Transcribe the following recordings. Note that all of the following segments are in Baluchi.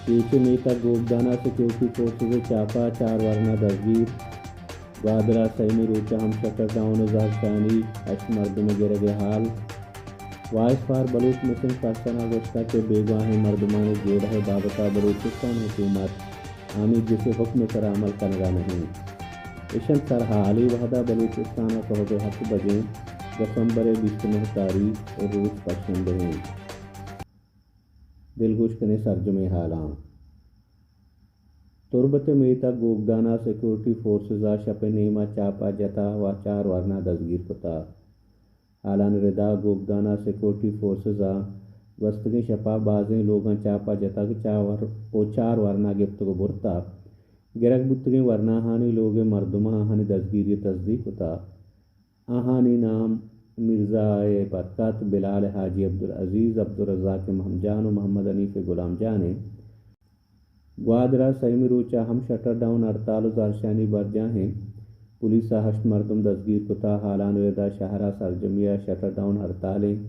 کیچ ءِ میتگ گوگدان ءَ سیکورٹی فورسز ءِ چاپہ چار ورنا دزگیر۔ گوادر ءَ سیمی روچ ءَ ہم شٹر ڈاؤن ءُ زہرشانی، ہشت مردم ءِ گرگ ءِ حال۔ Voice for Baloch missing person ءَ گوشتگ کہ بیگواہیں مردمانی جیڑہ ءِ بابت ءَ بلوچستان حکومت آمید گس ءِ حکم ءِ سرا عمل کنگ ءَ نہ انت۔ ایش انت سرحالی وہد ءَ بلوچستان ءَ سہب ءِ ہپت بجیں دسمبر ءِ بیست ءُ نہ تاریخ ءُ روچ پشمبہ انت۔ دلگوش کنیں سرجمیں حالاں۔ تربت ءِ میتگ گوگدان ءَ سیکورٹی فورسز ءَ شپ ءِ نیم ءَ چاپہ جتا ءُ چار ورنا دزگیر کتا۔ حالانی ردا گوگدان ءَ سیکورٹی فورسز ءَ گوستگیں شپ ءَ بازیں لوگاں چاپہ جتگ، چا ور-، ءُ چار ورنا گپتگ ءُ برتگ۔ گرگ بوتگیں ورناہانی لوگ ءِ مردماں آہانی دزگیری ءِ تصدیق کتا۔ آہانی نام مرزا ءِ برکت، بلال ءِ حاجی عبدالعزیز، عبدالرزاق ءِ مہم جان ءُ محمد حنیف ءِ غلام جان انت۔ گوادر ءَ سیمی روچ ءَ ہم شٹر ڈاؤن ہڑتال ءُ زہرشانی برجاہ انت۔ پولیس ءَ ہشت مردم دزگیر کتا۔ حالانی ردا شہر ءَ سرجمی ءَ شٹر ڈاؤن ہڑتال انت۔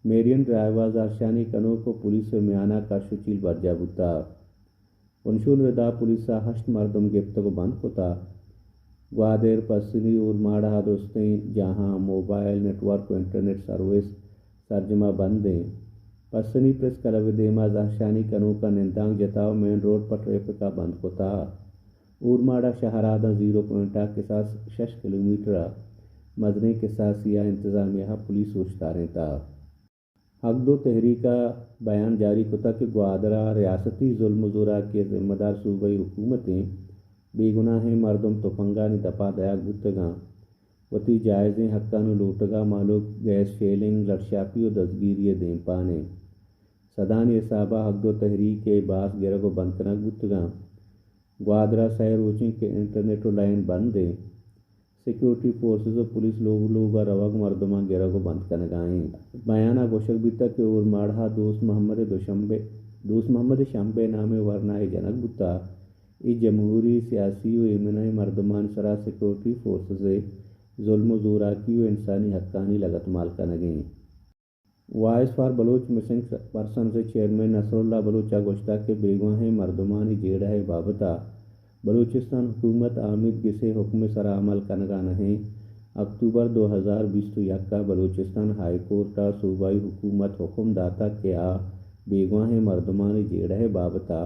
میرین ڈرائیو ءَ زہرشانی کنوک ءُ پولیس ءِ میان ءَ کش ءُ چیل برجاہ بوتا۔ پنشون ردا پولیس ءَ ہشت مردم گپتگ ءُ بند کتا۔ گوادر، پسنی، اورماڑہ ءَ درستیں جاہاں موبائل نیٹ ورک ءُ انٹرنیٹ سروس سرجم ءَ بند انت۔ پسنی پریس کلب ءِ دیما زہرشانی کنوکاں نندانک جتا ءُ مین روڈ پہ ٹریفک ءَ بند کتا۔ اورماڑہ شہر ءَ داں زیرو پوائنٹ ءَ کساس شش کلومیٹر ءَ مزنیں کساسے ءَ انتظامیہ ءَ پولیس اوشتارینتا۔ حق دو تحریک ءَ بیان جاری کتگ کہ گوادر ءَ ریاستی ظلم ءُ زوراکی ءِ ذمہ دار صوبائی حکومت انت، بے گناہیں مردم تپنگانی دپ ءَ دئیگ بوتگ انت، وتی جائزیں حقانی لوٹگ ءَ مہلوک گیس شیلنگ، لٹ شاپی ءُ دزگیری ءِ دیمپان انت۔ سدانی حساب ءَ حق دو تحریک ءِ باس گرگ ءُ بند کنگ بوتگ انت۔ گوادر ءَ سئے روچ انت کہ انٹرنیٹ ءُ لائن بند انت۔ سیکورٹی فورسز ءُ پولیس لوگ لوگ ءَ روگ مردماں گرگ ءُ بند کنگ ءَ انت۔ بیان ءَ گوشگ بیتگ کہ اورماڑہ ءَ دوست محمد ءِ دوشمبے، دوست محمد ءِ شمبے نامیں ورنائے جنگ بوتگ۔ اے جمہوری، سیاسی ءُ ایمنائیں مردمانی سرا سیکورٹی فورسز ءِ ظلم ءُ زوراکی ءُ انسانی حقانی لگتمال کنگ انت۔ Voice for Baloch missing persons ءِ چیئرمین نصر اللہ بلوچ ءَ گوشتگ کہ بیگواہیں مردمانی جیڑہ ءِ بابت ءَ بلوچستان حکومت آمید گس ءِ حکم ءِ سرا عمل کنگ ءَ نہ انت۔ اکتوبر دو ہزار بیست ءُ یک ءَ بلوچستان ہائی کورٹ ءَ صوبائی حکومت ءَ حکم داتگ کہ آ بیگواہیں مردمانی جیڑہ ءِ بابت ءَ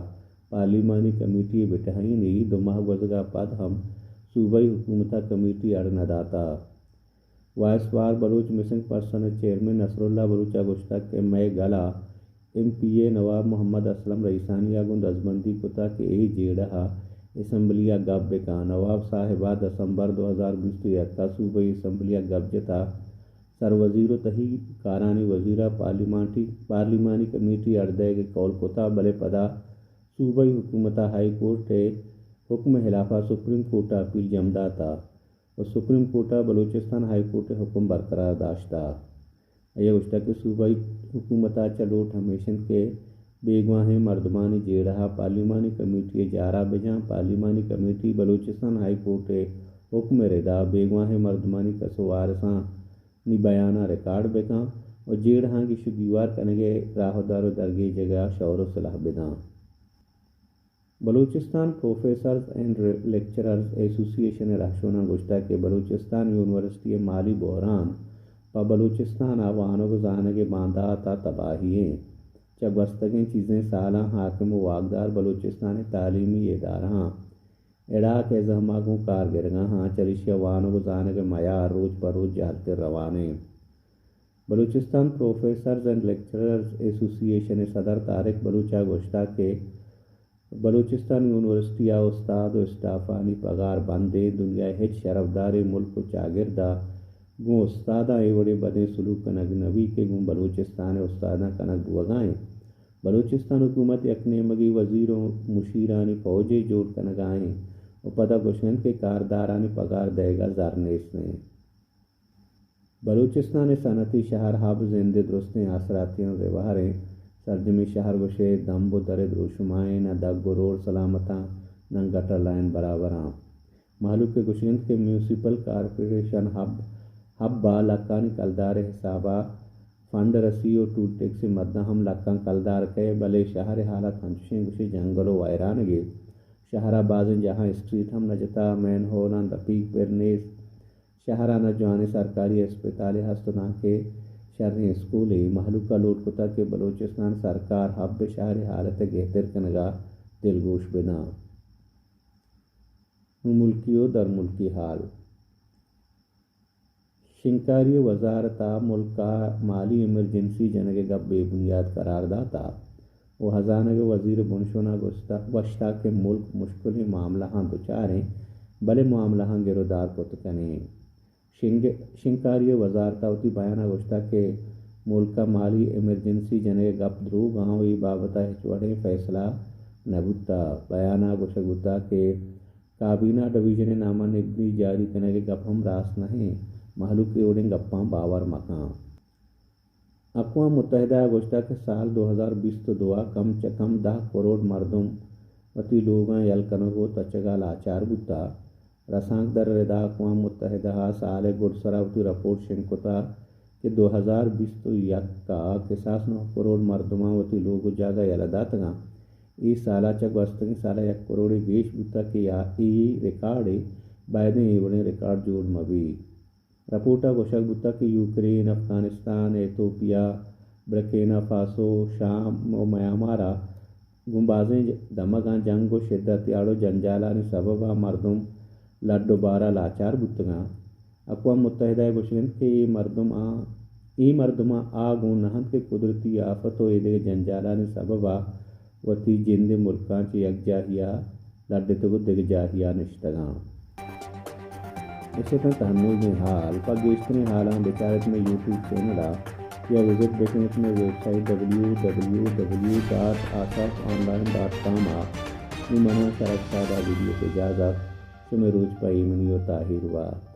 پارلیمانی کمیٹی ءِ بٹہینی۔ دو ماہ گوزگ ءَ پد ہم صوبائی حکومت ءَ کمیٹی اڈ نہ داتگ۔ Voice for Baloch missing person ءِ چیئرمین نصر اللہ بلوچ ءَ گوشتگ کہ مئے گل ءَ M P A Nawab Muhammad Aslam Raisani ءَ گوں دزبندی کتگ کہ اے جیڑہ ءَ اسمبلی ءَ گپ بہ کن۔ نواب صاحب ءَ دسمبر دو ہزار بیست ءُ یک ءَ صوبائی اسمبلی ءَ گپ جتگ۔ سر وزیر ءُ تہی کارانی وزیر ءَ پارلیمانٹی، پارلیمانی کمیٹی اڈ دئیگ ءِ قول کتگ، بلے پدا صوبائی حکومت ءَ ہائی کورٹ ءِ حکم ءِ ہلاپ ءَ سپریم کورٹ ءَ اپیل جم داتگ۔ ءُ سپریم کورٹ ءَ بلوچستان ہائی کورٹ ءِ حکم برقرار داشتگ۔ آئی ءَ گوشتگ کہ صوبائی حکومت ءَ چہ لوٹ ہمیش اِنت کہ بیگواہیں مردمانی جیڑہ ءَ پارلیمانی کمیٹی ءِ جار ءَ بجن۔ پارلیمانی کمیٹی بلوچستان ہائی کورٹ ءِ حکم ءِ رد ءَ بیگواہیں مردمانی کس ءُ وارثانی بیاناں ریکارڈ بہ کن ءُ جیڑہاں گیش ءُ گیوار کنگ ءِ راہ ءُ در ءُ درگیجگ ءَ شور ءُ سلاہ بہ دنت۔ بلوچستان پروفیسرز اینڈ لیکچررز ایسوسی ایشن ءِ رہشوناں گوشتگ کہ بلوچستان یونیورسٹی ءِ مالی بحران پہ بلوچستان ءَ وانگ ءُ زانگ ءِ باندات ءَ تباہی اِنت۔ چہ گوستگیں چیزیں سالاں حاکم ءُ واکدار بلوچستان ءِ تعلیمی ادارہاں اڑاک ءِ زہم ءَ گوں کار گرگ ءَ اَنت، چریشی ءَ وانگ ءُ زانگ ءِ معیار روچ پہ روچ جہلتر روان اِنت۔ بلوچستان پروفیسرز اینڈ لیکچررز ایسوسی ایشن ءِ صدر طارق بلوچ ءَ گوشتگ کہ بلوچستان یونیورسٹی ءَ استاد ءُ اسٹافانی پگار بند اِنت، دنیا ءِ ہچ شرفداریں ملک ءُ چاگرد ءَ گوں استاداں اے وڑیں بدیں سلوک کنگ نہ بیت کہ گوں بلوچستان ءِ استاداں کنگ بوگ ءَ اِنت۔ بلوچستان حکومت یک نیمگی وزیر ءُ مشیرانی فوجے جوڑ کنگ ءَ اِنت ءُ پدا گوشگ ءَ اِنت کہ کاردارانی پگار دئیگ ءَ زر نیست اِنت۔ بلوچستان ءِ صنعتی شہر ہب زند ءِ درستیں آسراتیاں زیوار اِنت۔ سرجمیں شہر گوشئے دمب ءُ در ءِ دروشم ءَ اِنت، نہ دگ ءُ روڈ سلامت اَنت، نہ گٹر لائن برابر اَنت۔ مہلوک ءِ گوشگ اِنت کہ میونسپل کارپوریشن ہب، ہب ءَ لکانی کلدار ءِ حساب ءَ پنڈ رسی و ٹول ٹیکس ء مداں ہم لکاں کلدار کئے، بلے شہر ء حالت ہنچوشیں گوشے جنگل و ویرانگے۔ شہر ء بازیں جاہاں اسٹریٹ ہم نہ جتا، مین ہالاں دپیگ پر نیست۔ شہر ء نہ جوانیں سرکاری ہسپتالے ہست و ناں کہ شریں اسکولے۔ مہلوک ء لوٹ کتگ کہ بلوچستان سرکار حب ء شہر ء حالت ء گہتر کنگ ء دلگوش بداں۔ نوں ملکی و درملکی حال۔ شنگکاری ء وزارت ء ملک ء مالی ایمرجنسی جنگ ء گپ بے بنیاد قرار داتگ و ہزانگ ء وزیر بنشون ء گوشتگ، گوشتگ کہ ملک مشکلیں معاملہاں دچار انت، بلے معاملہاں گر و دار کت کنیں۔ شنگ-، شنگکاری ء وزارت ء وتی بیان ء گوشتگ کہ ملک ء مالی ایمرجنسی جنگ ء گپ دروگ آں و اے بابت ء ہچ وڑیں فیصلہ نہ بوتگ۔ بیان ء گوشگ بوتگ کہ کابینہ ڈویژن ء نامہ نبندی جاری کنگ ء گپ ہم راست نہ انت، مہلوک اے وڑیں گپاں باور مہ کن۔ اقوام متحدہ ء گوشتگ کہ سال دو ہزار بیست ء دو ء کم چہ کم دہ کروڑ مردم وتی لوگاں یل کنگ ء تچگ ء لاچار بوتگ۔ رسانکد ء ردا اقوام متحدہ ء سال ء گڈسرا وتی رپورٹ شنگ کتگ کہ دو ہزار بیست ء یک ء کساس نہ کروڑ مردماں وتی لوگ ء جاگہ یلہ داتگاں۔ اے سال ء چہ گوستگیں سال ء یک کروڑے گیش بوتگ کہ یا اے ریکارڈے، بائدیں اے وڑیں ریکارڈ جوڑ مہ بیت۔ رپورٹ ء گوشگ بوتگ کہ یوکرین، افغانستان، ایتھوپیا، برکینا فاسو، شام و میانمار ء گوں بازیں ج-، دمگاں جنگ و شدت ء اڑ و جنجالانی سبب ء مردم لڈ و بار ء لاچار بوتگاں۔ اقوام متحدہ ء گوشگ انت کہ اے مردم آ، اے مردماں آ گون نہ انت کہ قدرتی آفت و ایدگہ جنجالانی سبب ء وتی جند ء ملکاں چہ یک جاہی ء لڈتگ و دگہ جاہی ء نشتگاں۔ اش اتنت ہنوزیں حال۔ پہ گیشتریں حالاں بچارت مئے یوٹیوب چینل ء یا وزٹ بکنت مئے website W W W dot Aasap online dot com ء۔ نوں منا شرف شاد ء بدیت اجازت۔ شمئے روچ پہ ایمنی و تاہیر بات۔